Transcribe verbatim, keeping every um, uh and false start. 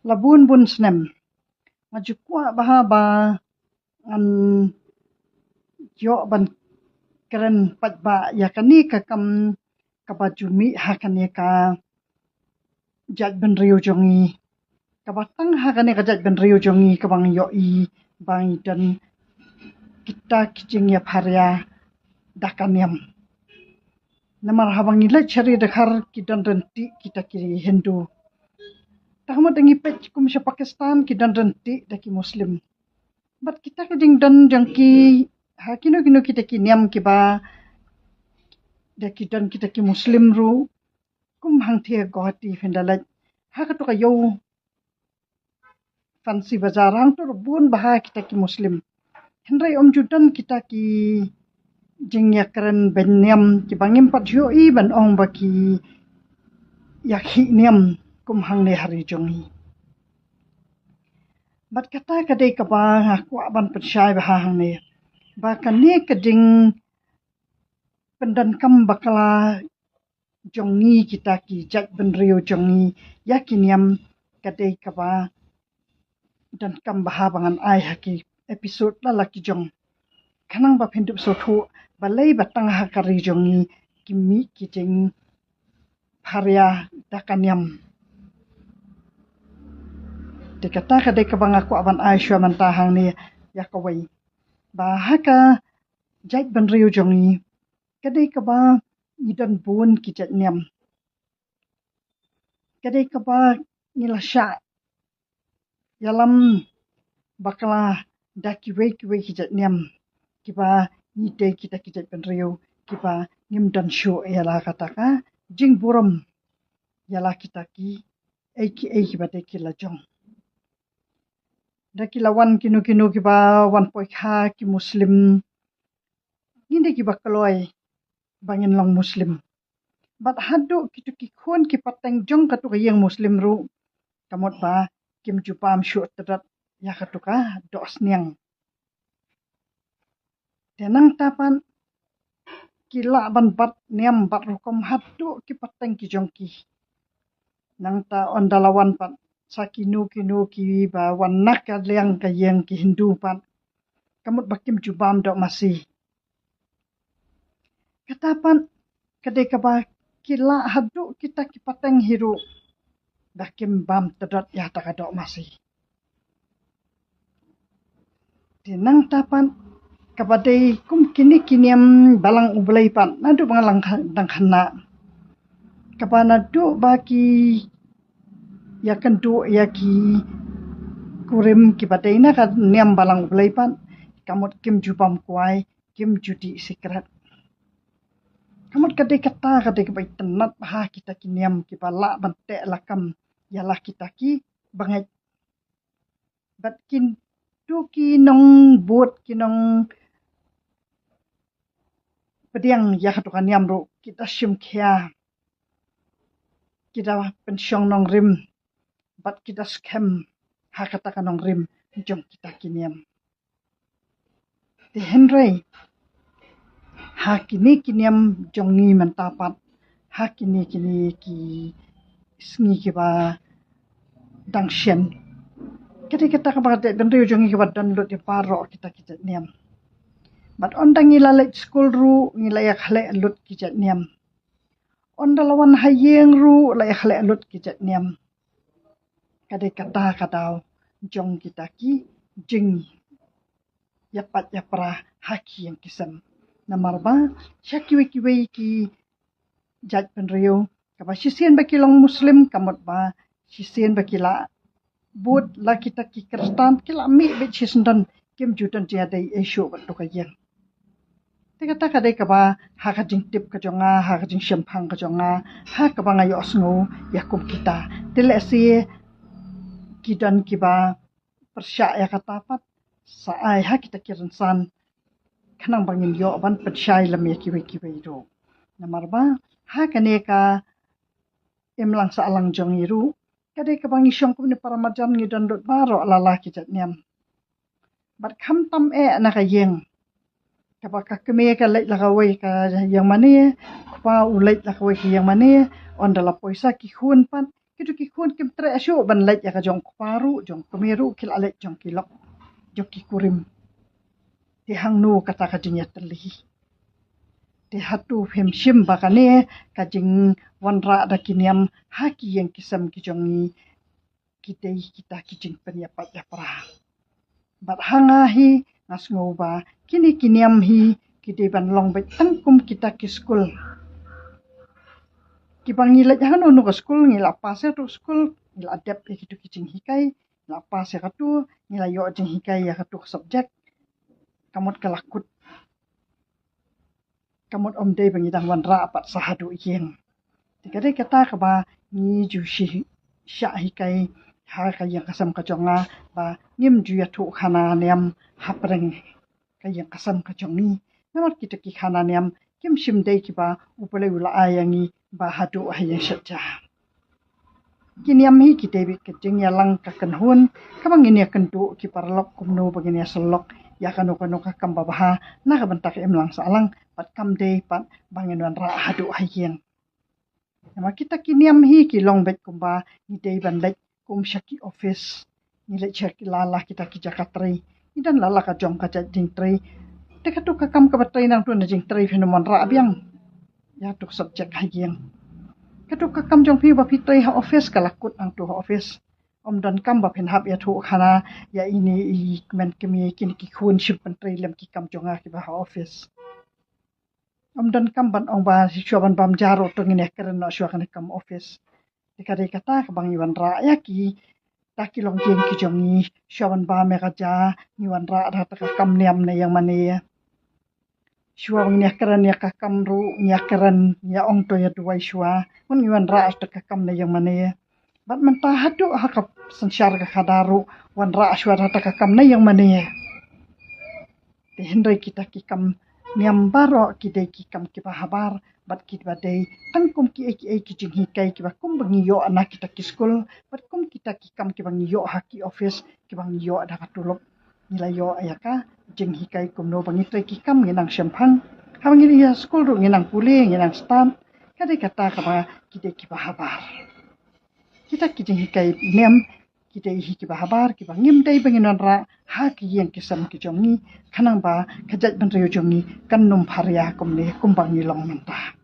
la bun bun snem. Nga ju kwah bha ba ngan ïoh ban kren pat ba ïa kane ka kam kaba ju mih ha kane ka jait bynriew jong ngi. Kaba tang ha kane ka jait bynriew jong ngi kaba ngi ïohi ba ngi don kita ki jingïapharia da ka niam. Namar haba ngi leit sha ri Dkhar ki don ryntih kita ki Hindu. Tang mo da ngi peit kum sha Pakistan ki don ryntih da ki Muslim. Bad kita ki jingdon jong ki ha kino kino kita ki niam kiba da ki don kita ki Muslim ruh. Kum hangtei Guwahati phin da leit ha kato ka ïew Fancy Bazar hangto ruh bun bha kita ki Muslim. Hynrei ym ju don kita ki jingïakren beiñ niam kiba ngim pat ju ïohi ban ong ba ki ïakhih niam kum hangne ha ri jong ngi. Bad kata ka dei kaba nga kwah ban pynshai bha hangne ba kane ka jingpyndonkam bakla jong ngi kita ki jait bynriew jong ngi ïa ki niam ka dei kaba donkam bha ba ngan ai ha ki episode la la ki jong. Khnang ba phin dup sngewthuh balei ba tang ha ka ri jong ngi ki mih ki jingpharia da ka niam. Te kata ka dei kaba nga kwah ban ai shuwa mynta hangne ïa kawei ba ha ka jait bynriew jong ngi ka dei kaba ngi don bun ki jait niam. Ka dei kaba ngi la shah ïalam bakla da kiwei kiwei ki jait niam kiba ngi dei kita ki jait bynriew kiba ngim don shuh ïa la kata ka jingburom ïa la kita ki ei ki ei kiba dei ki la jong. Da ki la wan kino kino kiba wan poi kha ki Muslim. Ngin dei kiba kloi ba ngin long Muslim. Bad haduh kitu ki khun ki pateng jong katu ka ïing Muslim ruh ka mut ba kim ju bam shuh tdot ïa katu ka doh sniang. Te nangta pat ki lah ban bat niam bat rukom haduh ki pateng ki jong ki. Nangta ynda la wan pat sa kino kino kiba wan na ka liang ka ïing ki Hindu pat ka mut ba kim ju bam doh masi. Kata pat ka dei kaba ki lah haduh kita ki pateng hi ruh ba kim bam tdot ïa kata ka doh masi. Te nangta pat kaba dei kum kine ki niam balang U Blei pat naduh ba nga dang khynnah kaba naduh ba ki ïakynduh ïa ki kurim kiba dei na ka niam balang U Blei pat ka mut kim ju bam kwai, kim ju dih sikret. Ka mut ka dei kata ka dei kaba itynnad bha kita ki niam kiba lah ban teh lakam ïa la kita ki bangeit. Bad kitu ki nongbud ki nongpdiang ïa katu ka niam ruh ki da shim khia, ki da pynshong nongrim bad ki da skhem ha kata ka nongrim jong kita ki niam. Te hynrei ha kine ki niam jong ngi mynta pat ha kine kine ki sngi kiba dang shen. Ka dei kata kaba ka dei bynriew jong ngi kaba don lut ïa baroh kita ki jait niam. Bad ynda ngi la leit skul ruh ngi la ïa khleh lut ki jait niam. Ynda la wan ha ïing ruh la ïa khleh lut ki jait niam. Ka dei kata ka daw jong kita ki jingïapait ïapra ha ki ïing ki sem. Namar ba sha kiwei kiwei ki jait bynriew kaba shisien ba ki long Muslim ka mut ba shisien ba ki la bud la kita ki Khristan ki la mih beit shisyndon, kim ju don jingïadei ei shuh bad tu ka ïing. Te kata ka dei kaba ha ka jingtip ka jong nga, ha ka jingshemphang ka jong nga, ha kaba nga ïohsngew ïa kum kita. Te lehse ki don kiba pyrshah ïa kata pat sa ai ha kita ki rynsan khnang ba ngin ïoh ban pynshai lem ïa kiwei kiwei ruh. Namar ba ha kane ka imlang sahlang jong ngi ruh ka dei kaba ngi shong kumne para marjan ngi don lut baroh la la ki jait niam. Bad khamtam eh na ka ïing kaba ka kmie ka leit la kawei ka ïing mane, kpa u leit la kawei ka ïing mane, ynda la poi sa ki khun pat Kito ki khun kim treh shuh ban leit ïa ka jong u kpa ruh, jong u kmie ruh, ki la leit jong ki lok, jong ki kurim. Te hangno kata ka jingïatylli? Te hato phim shim ba kane ka jingwanrah da ki niam ha ki ïing ki sem ki jong ngi ki dei kita ki jingpynïapat ïapra? Bad ha nga hi, nga sngew ba kine ki niam hi ki dei ban long beit tang kum kita ki skul. Kiba ngi leit hangno hangno ka skul, ngi la pass ïa tu skul, ngi la dep ïa kitu ki jinghikai, ngi la pass ïa katu, ngi la ïoh jinghikai ïa katu ka subject. Ka mut ka la kut. Ka mut ym dei ba ngi dang wanrah pat sa haduh ïing. Te ka dei kata kaba ngi ju shi shah hikai ha ka ïing ka sem ka jong nga, ba ngim ju ïathuh khana niam hapdeng ka ïing ka sem ka jong ngi. Namar kita ki khana niam kim shym dei kiba U Blei u la ai ïa ngi ba haduh ha ïing shet ja. Ki niam hi ki dei beit ka jingïalang ka kynhun, kaba ngin ïakynduh ki paralok kumno ba ngin ïasyllok ïa kano kano ka kam babha na ka bynta ka imlang sahlang, bad kam dei pat ba ngin wanrah haduh ha ïing. Namar kita ki niam hi ki long beit kumba ngi dei ban leit kum sha ki office. Ngi leit sha ki la la kita ki jaka trei. Ngi don la la ka jong ka jait jingtrei. Te katu ka kam kaba trei nangtu na jingtrei phin ym wanrah biang ïa tu ka subject ha ïing. Katu ka kam jong phi ba phi trei ha office ka la kut nangtu ha office. Ym donkam ba phin hap ïathuh khana ïa ine i kmen kmie, kine ki khun shim pyntrei lem ki kam jong nga kiba ha office. Ym donkam ban ong ba shuwa ban bam ja ruh to ngin ïakren noh shuwa kane ka kam office. Te ka dei kata kaba ngi wanrah ïa kita ki longïing ki jong ngi, shuwa ban bam ïa ka ja ngi wanrah da kata ka kam niam na ïing mane. Shuwa ban ïakren ïa ka kam ruh ngi ïakren, ngi ïa ong to ïa duwai shuwa, ngi wanrah da kata ka kam na ïing mane. Bad mynta haduh ha ka synshar ka khadar ruh wanrah shuwa da kata ka kam na ïing mane. Te hynrei kita ki kam niam baroh ki dei ki kam kiba habar, bad kiba dei tang kum kiei kiei ki jinghikai kiba kumba ngi ïoh na kita ki skul, bad kum kita ki kam kiba ngi ïoh ha ki office, kiba ngi ïoh da ka tulop. Ngi la ïoh ïa ka jinghikai kumno ba ngi trei ki kam, ngi nang shemphang. Haba ngi ïa skul ruh ngi nang pule, ngi nang stad. Ka dei kata kaba ki dei kiba habar. Kita ki jinghikai niam ki dei hi kiba habar, kiba ngim dei ba ngin wanrah ha ki ïing ki sem ki jong ngi, khnang ba ka jaitbynriew jong ngi kan ym pharia kumne kumba ngi long mynta.